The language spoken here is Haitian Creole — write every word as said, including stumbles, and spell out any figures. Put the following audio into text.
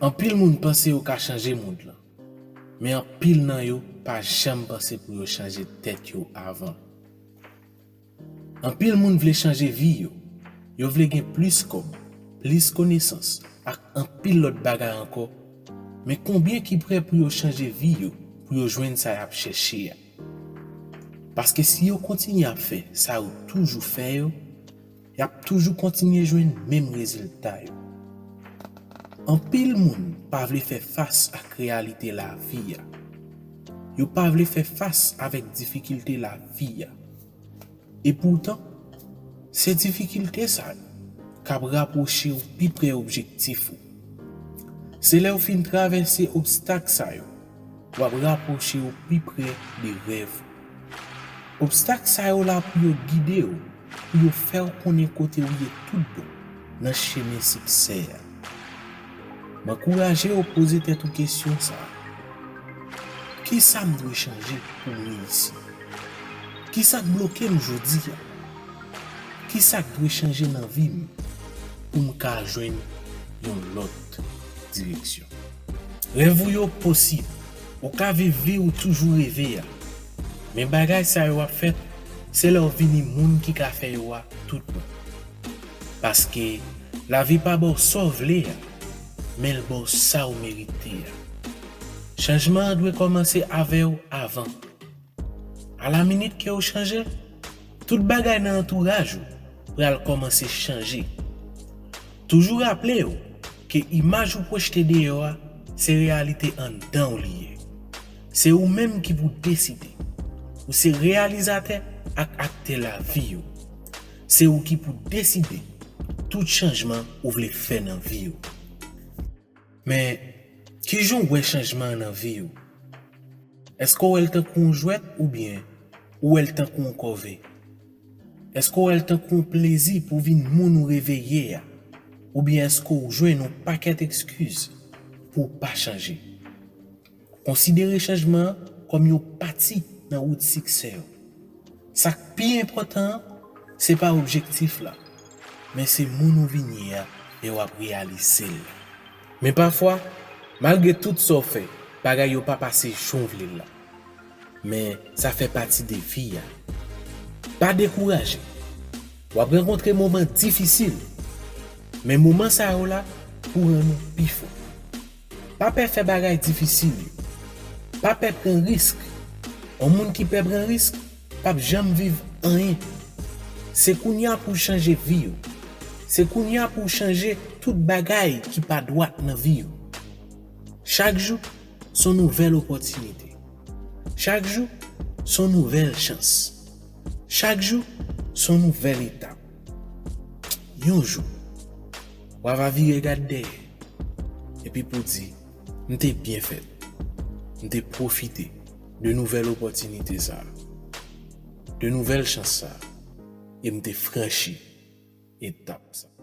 Anpil moun panse yo ka chanje mond lan, men anpil nan yo pa janm panse pou yo chanje tèt yo avan. Anpil moun vle chanje vi yo. Yo vle gen plis kòb, plis konesans, ak anpil lòt bagay ankò. Men konbyen ki prè pou yo chanje vi yo, pou yo jwenn sa y ap chèche a? Paske si yo kontinye ap fè sa yo toujou fè yo, y ap toujou kontinye jwenn menm rezilta yo. Anpil moun pa vle fè fas ak reyalite lavi a. Yo pa vle fè fas avèk difikilte lavi a. Epoutan, se difikilte sa yo k ap rapwoche w pi pre objektif ou. Se lè w fin travèse obstak sa yo, w ap rapwoche w pi pre de rèv ou. Obstak sa yo la pou yo gide w, pou yo fè w konnen kote w ye tout bon nan chemen siksè a. M ankouraje w poze tèt ou kesyon sa a: kisa m dwe chanje pou m reyisi? Kisa k bloke m jodi a? Kisa k dwe chanje nan vi m pou m ka jwenn yon lòt direksyon? Rèv ou yo posib. Ou ka viv vi ou toujou reve a. Men bagay sa yo ap fèt, se lè w vini moun ki ka fè yo a tout bon. Paske lavi pa ba w sa w vle a, men l ba w sa w merite a. Chanjman an dwe kòmanse avè w avan. Alaminit ke w chanje, tout bagay nan antouraj ou pral kòmanse chanje. Toujou raple w ke imaj ou pwojte deyò a, se reyalite anndan w li ye. Se ou menm ki pou deside. Ou se reyalizatè ak aktè lavi w. Se ou ki pou deside tout chanjman ou vle fè nan vi w. Men, kijan w wè chanjman an nan vi w? Èske w wè l tankou yon jwèt oubyen ou wè l tankou yon kòve? Èske w wè l tankou yon plezi pou w vin moun ou reve ye a? Oubyen èske w jwenn yon pakèt ekskiz pou w pa chanje? Konsidere chanjman an kòm yon pati nan wout siksè w. Sa k pi enpòtan an, se pa objektif la, men se moun ou vin ye a lè w ap reyalize l la. Men pafwa, malgre tout sa w fè, bagay yo pa pase jan w vle l la. Men sa fè pati de vi a. Pa dekouraje. W ap rankontre moman difisil, men moman sa yo la pou rann ou pi fò. Pa pè fè bagay difisil yo. Pa pè pran risk. Yon moun ki pè pran risk p ap janm viv anyen. Se kounye a pou w chanje vi w. Se kounye a pou w chanje tout bagay ki pa dwat nan vi w. Chak jou, se yon nouvèl opòtinite. Chak jou, se yon nouvèl chans. Chak jou, se yon nouvèl etap. Yon jou, w a va vire gad dèyè, epi pou di, "M te byen fèt. M te pwofite de nouvèl opòtinite sa a, de nouvèl chans sa a, e m te franchi etap sa a."